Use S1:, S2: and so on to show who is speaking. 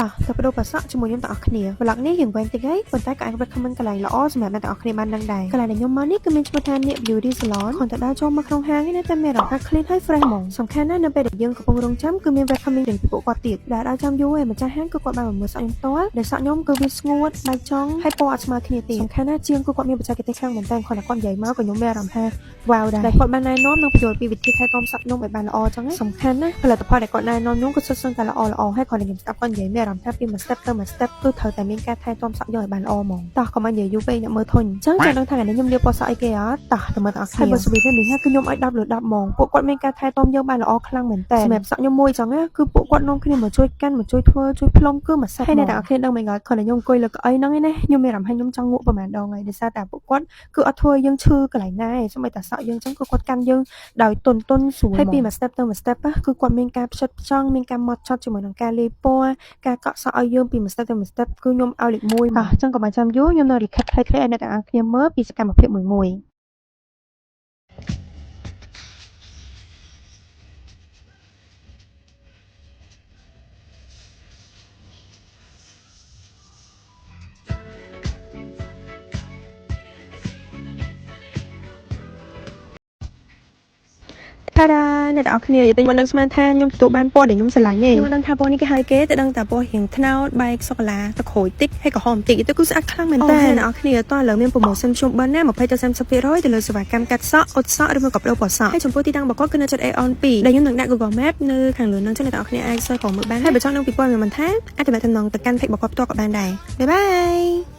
S1: តោះទៅប្ដូរពណ៌សក់ជាមួយខ្ញុំទាំងអស់គ្នា vlog នេះរៀងវែងតិចហើយប៉ុន្តែក៏អាច recommend កន្លែងល្អសម្រាប់អ្នកទាំងអស់គ្នាបាននឹងដែរកន្លែងដែលខ្ញុំមកនេះគឺមានឈ្មោះថា Nick Beauty Salon គ្រាន់តែដើរចូលមកក្នុងហាងនេះនៅតែមានអារម្មណ៍ថា clean ហើយ fresh ហ្មងសំខាន់ណាស់នៅពេលដែលយើងកំពុងរងចាំគឺមាន welcoming ពីពួកគាត់ទៀតដែលដល់ចាំយូរឯម្ចាស់ហាងគឺគាត់បានមកមើលសក់ខ្ញុំផ្ទាល់ដែលសក់ខ្ញុំគឺវាស្ងួតបែកចង់ហើយពណ៌អត់ស្មើគ្នាទេសំខាន់ណាស់ជាងគឺគាត់មានបច្ចេកទេសខ្លាំងមែនតើគ្រាន់តែគាត់និយាយមកក៏ខ្ញុំមានអារម្មណ៍ថា វ៉ាវដែរដែលគាត់បានណែនាំនិងពន្យល់ពីវិធីថែទាំសក់ខ្ញុំឲ្យបានល្អចឹងណាសំខាន់ណាស់ផលិតផលដែលគាត់ណែនាំខ្ញុំក៏សុទ្ធសឹងតែល្អល្អហើយគ្រាន់តែខ្ញុំស្ដាប់គាត់និយាយមានអារម្មណ៍ថាពីមួយ step ទៅមួយ step គឺត្រូវតែមានការថែទាំសក់យើងឲ្យបានល្អហ្មងតោះកុំឲ្យនិយាយយូរពេកអ្នកមើលធុញអញ្ចឹងចង់ដឹងថាថ្ងៃនេះខ្ញុំលាបពណ៌សក់អីគេអត់តោះទៅមើលទាំងអស់គ្នាហើយបើ service នេះគឺខ្ញុំឲ្យ10លើ10ហ្មងពួកគាត់មានការថែទាំយើងបានល្អខ្លាំងមែនតើសម្រាប់សក់ខ្ញុំមួយចឹងណាគឺពួកគាត់នាំគ្នាមកជួយកាន់មកជួយធ្វើជួយផ្លុំគឺមួយ set ហើយអ្នកទាំងអស់គ្នាដឹងមិនអត់គ្រាន់តែខ្ញុំអង្គុយលើកៅអីហ្នឹងឯណាខ្ញុំមានអារម្មណ៍ថាខ្ញុំចង់ងក់ប្រហែលដងហើយដោយសារតែពួកគាត់ គឺអត់ធ្វើឲ្យយើងឈឺកន្លែងណាឯងសូម្បីតែសក់យើងចឹងគឺគាត់កាន់យើងដោយទន់ទន់ស្រួលហើយពីមួយ step ទៅមួយ step ណាគឺគាត់មានការផ្ចិតផ្ចង់មានការម៉ត់ចត់ជាមួយនឹងការលាយពណ៌ការកក់សក់ឲ្យយើងពីមួយ step ទៅមួយ step គឺខ្ញុំឲ្យលេខ1តោះចឹងកុំឲ្យចាំយូរខ្ញុំនៅ recap ខ្លីៗឲ្យអ្នកទាំងអស់គ្នាមើលពីសកម្មភាពមួយមួយតាដាអ្នកទាំងអស់គ្នានិយាយទៅមិនដឹងស្មានថាខ្ញុំទទួលបានពណ៌ដែលខ្ញុំស្រឡាញ់ទេខ្ញុំមិនដឹងថាពណ៌នេះគេហៅគេតែដឹងតែពណ៌រៀងត្នោតបែកសូកូឡាទឹកក្រូចតិចហើយក្រហមតិចទៅគឺស្អាតខ្លាំងមែនតើអ្នកទាំងអស់គ្នាតោះឥឡូវមាន promotion ជុំបិណ្ឌណា20ទៅ30%ទៅលើសេវាកម្មកាត់សក់អ៊ុតសក់ឬមួយក៏ប្ដូរពណ៌សក់ហើយចំពោះទីតាំងរបស់គាត់គឺនៅជិត Aeon 2ដែលខ្ញុំនឹងដាក់ Google Map នៅខាងលើនឹងចឹងអ្នកទាំងអស់គ្នាអាច search ក្រោមមើលបានហើយបើចង់ដឹងពីព័ត៌មានបន្ថែមអាចទំនាក់ទំនងទៅកាន់ page របស់គាត់ផ្ទាល់ក៏បានដែរ bye bye.